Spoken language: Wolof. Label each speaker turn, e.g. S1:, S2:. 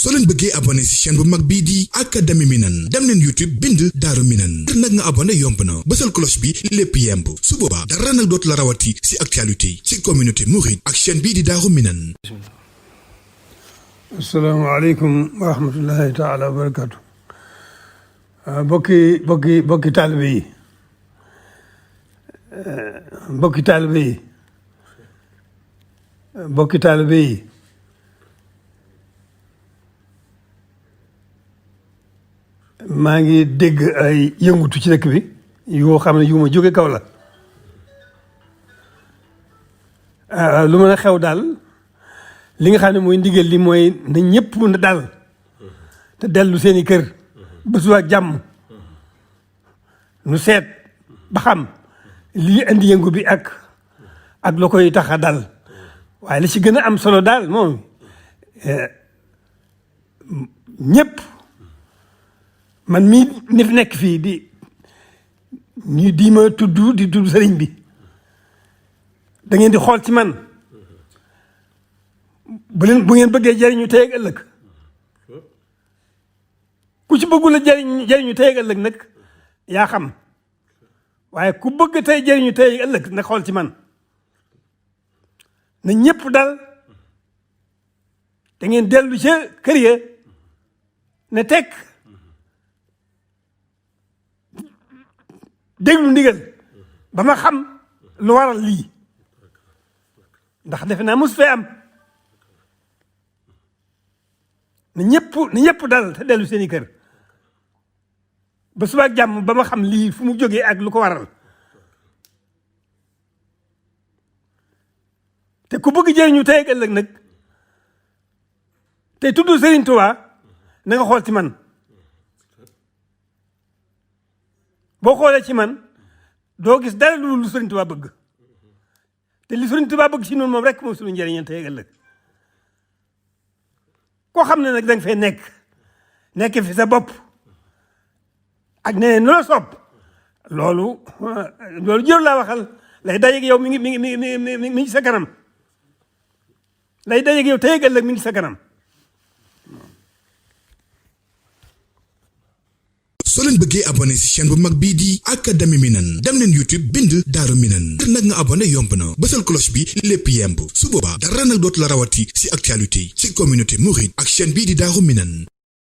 S1: soo leen bëggee abonné ci chaîne bu mag bii di Académie Minane dem leen YouTube bind Daaru Minane ngir nag nga abonné yomb na bësal cloche bi lépp yemb su boobaa dara nag dootu la rawati ci actualité ci communauté mouride ak chaîne bii di Daaru Minane.
S2: asalaamaaleykum wa rahmatullahi taala wa barakatu. bokki taalibe yi bokki taalibe yi maa ngi dégg ay yëngutu ci dëkk bi yoo xam ne yu ma jóge kaw la lu mën a xew daal li nga xam ne mooy ndigal li mooy na ñëpp na dal te dellu seeni kër ba suba ak jàmm nu seet ba xam lii indi yëngu bi ak la koy tax a dal waaye li ci gën a am solo daal moom ñëpp man mii ni fi nekk fii di ma tudd sëriñ bi da ngeen di xool ci man bu ngeen bëggee jariñu tey ak ëllëg ku ci bëggul a jariñu tey ak ëllëg nag yaa xam waaye ku bëgg tey jariñu tey ak ëllëg nag xool ci man na ñëpp dal da ngeen dellu ca kër ya ne tekk déglu ndigal ba ma xam lu waral lii ndax defe naa mos fee am na ñëpp dal te dellu seeni kër ba suba ak jàmm ba ma xam lii fu mu jógee ak lu ko waral te ku bëgg jëriñu tey ak ëllëg nag te tudd Serigne Touba na nga xool ci man boo xoolee ci man doo gis dara lu Serigne Touba bëgg te li Serigne Touba bëgg ci noonu moom rek moom suñu njëriñal tey ak ëllëg koo xam ne nag da nga fay nekk fi sa bopp ak ne nu la sopp loolu jër laa waxal lay dajeeg yow mi ngi sa kanam lay dajeeg yow tey ak ëllëg mi ngi sa kanam.
S1: soo leen bëggee abonné ci chaîne bu mag bii di Académie Minane dem leen YouTube bind Daaru Minane ngir nag nga abonné yomb na bësal cloche bi lépp yemb su boobaa dara nag dootu la rawati ci actualité ci communauté mouride ak chaîne bii di Daaru Minane.